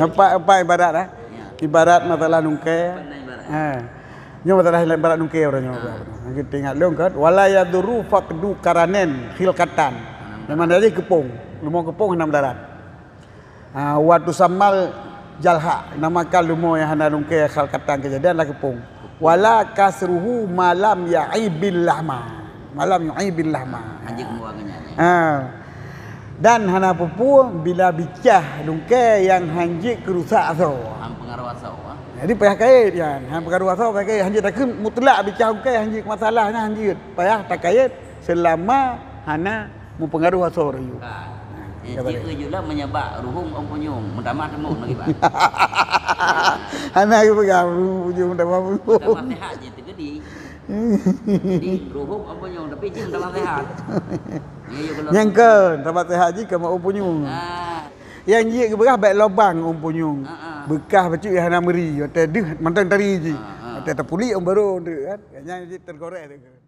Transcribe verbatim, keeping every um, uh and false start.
Empat, empat ibarat, eh. Ya. Ibarat masalah lungkée. Empat ibarat. Ha. Nyoe masalah ibarat lungkée uroe nyoe. Ha. Kita ingat lom kan, wala yadurru faqdu qaranin khilqatan. Yang mana jadi kepung. Leumo kepung hana mudarat. Ha, wa tusammal jalha, namakan leumo nyang hana lungkée khilqatan kejadian lah kepung. Wala kasruhu ma lam yu'ibil lahma. Ma lam yu'ibil lahma. Hanjeuet keumbua keu nyan, ya. Ha. Dan hana peue-peue bila bicah lungkée nyang hanjeuet keurusak asoe. Han pengaruh asoe, ha. Jadi payah kait nyan, han pengaruh asoe payah kait, hanjeuet takheun mutlak bicah lungkée hanjeuet masalah nyan hanjeuet. Payah takait selama hana mupengaruh asoe rayeuk. Kan. Eh, kata cit dia. Jeuet lah meunyo bak ruhueng ôn punyueng, meutamah teumon lagi, Bang. Hana geupeugah ruhueng punyueng meutamah teumon. Meutamah sehat jih teukeudi. Jadi, ruhueng ôn punyueng, tapi jih meutamah sehat. Ya, ya, kalau nyang kon, tambah sehat jih keu ôn punyueng. Ah. Nyang jeuet geupeugah bèk lobang ôn punyueng. Ah, ah. Beukah bacut nyang hana meuri, watèe deuh mantong tari jih. Ah, ah. Watèe tapuléh ôn barô tu kan. Nyang jeuet tergores tu.